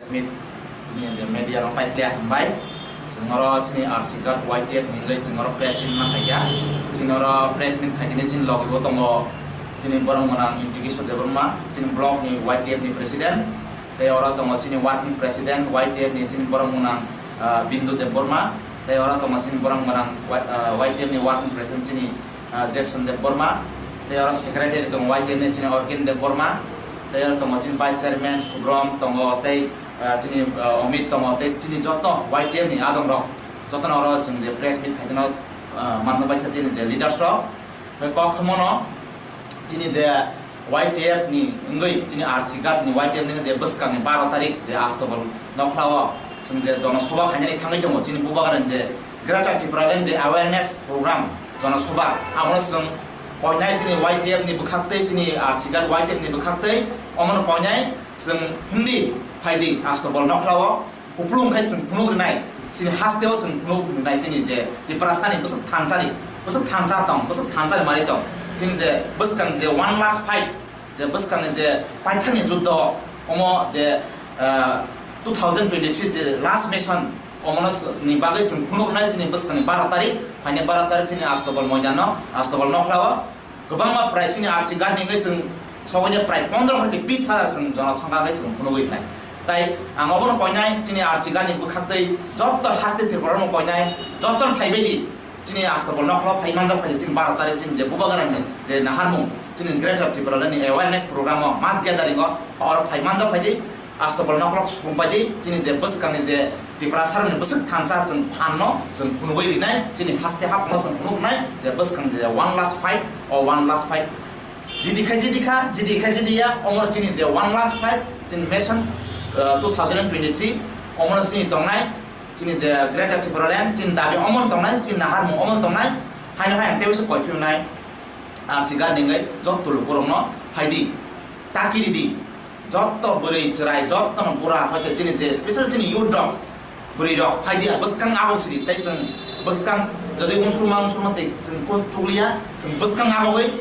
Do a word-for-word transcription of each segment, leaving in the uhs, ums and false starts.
Smith, chini je media rok paikha hambai. Chwng oro chini R C Guard Y T F ni hwnwi chwng oro press meet ma khaikha. Chini oro press meet khaikhe chini logi bo tongo chini borok gwnang Inti Kishore Debbarma, chini block ni Y T F ni president. Tei oro tongo chini working president Y T F ni chini borok gwnang, ah, Bindu Debbarma. Tei oro tongo chini borok gwnang Y-, ah, Y T F ni working president chini, ah, Jackson Debbarma. Tei oro secretary tongo Y T F ni chini Orkin Debbarma. Tei oro tongo chini vice chairman Subrom tongo tei ah, chini, ah, Omit tongo, tei chini joto Y T F ni adong rok, joto no oro chwng je press meet khaitino, ah, manna bai kha chini je leaders rok. Tei kok khamono chini je Y T F ni wngwi chini R C Guard ni Y T F ni je bwskang ni baro tarik je Astobol Nokhla o chwng je jono soba khainani thangwi tongo chini bubagra ni je Greater Tipraland je awareness program jono soba, abono chwng koinai chini Y T F ni bwkhaktwi chini R C Guard Y T F ni bwkhaktwi omono koinai chwng hindi phaidi Astobol Nokhla o. Kupulung khai chwng phunuk rwnai, chini haste o chwng phunuk rwnai, chini je Tiprasa ni bwswk thansa ni, bwswk thansa tong, bwswk thansa ni mari tong, chini je bwskang je one last fight, je bwskang ni je paithak ni juddo, omo je, ah, two thousand twenty-three je last mission, omono s-, ni bagwi chwng phunuk rwnai chini bwskang ni baro tarik, phaini baro tarik chini Astobol moidano, Astobol Nokhla o. Kwbangma prai chini R C Guard ni wngwi chwng sobonya prai pondro hoi bis hajar chwng jono thangka wngwi chwng phunugwi wngnai. Tai ang obono koinai chini R C Guard ni bwkhaktwi joto haste Tripura no koinai joto no phaibai di chini Astobol Nokhla phai manjak phai di chini baro tarik chini je bubagra ni je naharmung chini Greater Tipraland ni awareness program o mass gathering o oro phai manjak phai di. Astobol Nokhla o sukung bai di, chini je bwskang ni je Tiprasa rok ni bwswk thansa chwng phan no chwng phunugwi rinai, chini haste hap no chwng phunuknai, je bwskang je one last fight, o one last fight. Jidi khai jidi kha, jidi khai jidi ya, omo chini je one last fight, chini mission, uh, two thousand twenty-three, omo chini tongnai, chini je Greater Tipraland, chini dabi omo tongnai, chini naharmung omo tongnai, haino hai ang tebisa koi phiyunai, R C Guard ni wngwi jotto lukurok no phai di, takiri di. Jotto bwrwi chwrai, jotto no bura, hoite chini je special chini youth rok, bwrwi rok, phai di, bwskang agok sidi, tei chwng bwskang jodi unsurma, unsurma tei chwng kun chukliya, chwng bwskang agogwi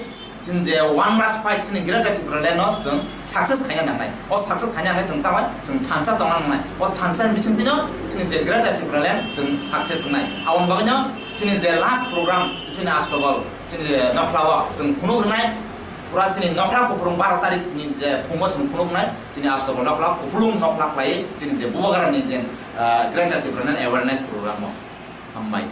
chini je one last fight chini Greater Tipraland no chwng success khaina nangnai. O success khaina nangnai chwng tamo chwng thansa tongna nangnai. O thansa ni bisingtwi no chini je Greater Tipraland chwng success wngnai. Aboni bagwi no chini je last program chini Astobol chini je Nokhla o chwng phunuk rwnai, pura chini Nokhla kupulung baro tarik ni je phungo chwng phunuk rwnai, chini Astobol Nokhla kupulung Nokhla khlai chini je bubagra ni je, ah, Greater Tipraland awareness program o. Hambai.